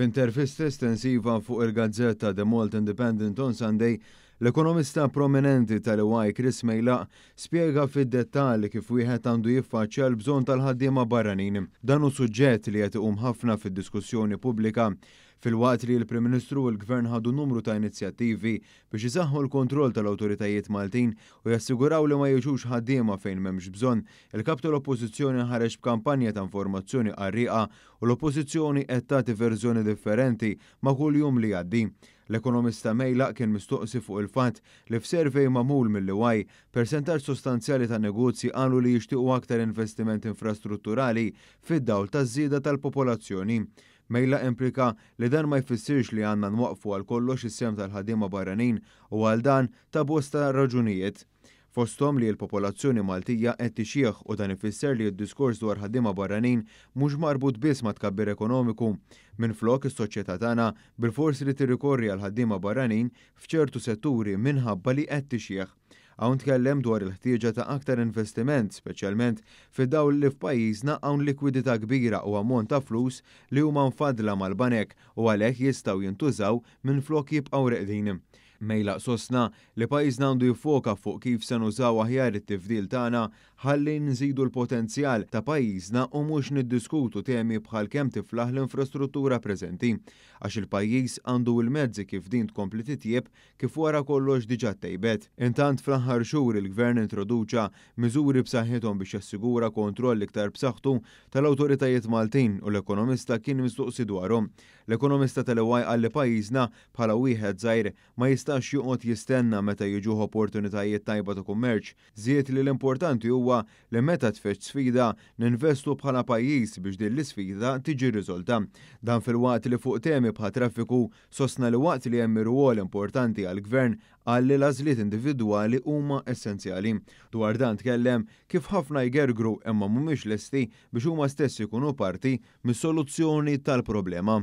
F'intervista estensiva fuq il-gazzetta The Malta Independent on Sunday, l-ekonomista prominenti tal-EY Chris Meilaq spjega fid-dettall kif wieħed għandu jiffaċċja l-bżonn tal-ħaddiema barranin. Dan hu suġġett li qed iqum ħafna fid-diskussjoni pubblika filwaqt li l-Prim Ministru u l-Gvern ħadu numru ta' inizjattivi biex isaħħu l-kontroll tal-awtoritajiet Maltin u jassiguraw li ma jiġux ħaddiema fejn m'hemmx bżonn. Il-Kap tal-Oppożizzjoni ħareġ b'kampanja ta' informazzjoni qarrieqa u l-Oppożizzjoni qed tagħti verżjoni differenti ma' kull jum li jgħaddi. L-ekonomista Meilaq kien mistoqsi fuq il-fatt li f'survey magħmul mill-EY, persentaġġ sostanzjali ta' negozji qalu li jixtiequ aktar investiment infrastrutturali fid-dawl taż-żieda tal-popolazzjoni. Meilaq implika li dan ma jfissirx li għandna nwaqqfu għal kollox is-sehem tal-ħaddiema barranin u għal dan ta bosta raġunijiet. Fosthom li l-popolazzjoni Maltija qed tixjieħ u dan ifisser li d-diskors dwar ħaddiema barranin mhux marbut biss ma' tkabbir ekonomiku. Minflok, is-soċjetà tagħna bilfors li tirrikorri għal ħaddiema barranin f'ċertu setturi minħabba li qed tixjieħ. Hawn tkellem dwar il-ħtieġa ta' aktar investiment, speċjalment fid-dawl li f'pajjiżna hawn likwidità kbira u ammont ta' flus li huma mfaddla mal-banek u għalhekk jistgħu jintużaw minflok jibqgħu reqdin. Meilaq sostna li pajjiżna għandu jiffoka fuq kif se nużaw aħjar it-tifdil tagħna ħalli nżidu l-potenzjal ta' pajjiżna u mhux niddiskutu temi bħal kemm tiflaħ l-infrastruttura preżenti. Għax il-pajjiż għandu l-mezzi kif din tkompli titjieb kif wara kollox diġà ttejbet. Intant, fl-aħħar xhur il-Gvern introduċa miżuri b'saħħithom biex jassigura kontroll iktar b'saħħtu tal-awtoritajiet Maltin u l-ekonomista kien mistoqsi dwarhom. L-ekonomista tal-EY qal li pajjiżna bħala wieħed żgħir ma jistax joqgħod jistenna meta jiġuh opportunitajiet tajba ta' kummerċ. Żied li l-importanti huwa li meta tfeġġ sfida ninvestu bħala pajjiż biex din l-isfida tiġi riżolta. Dan filwaqt li fuq temi bħal traffiku sostna li waqt li hemm rwol importanti għall-Gvern, qal li l-għażliet individwali huma essenzjali. Dwar dan tkellem kif ħafna jgergru imma mhumiex lesti biex huma stess ikunu parti mis-soluzzjoni tal-problema.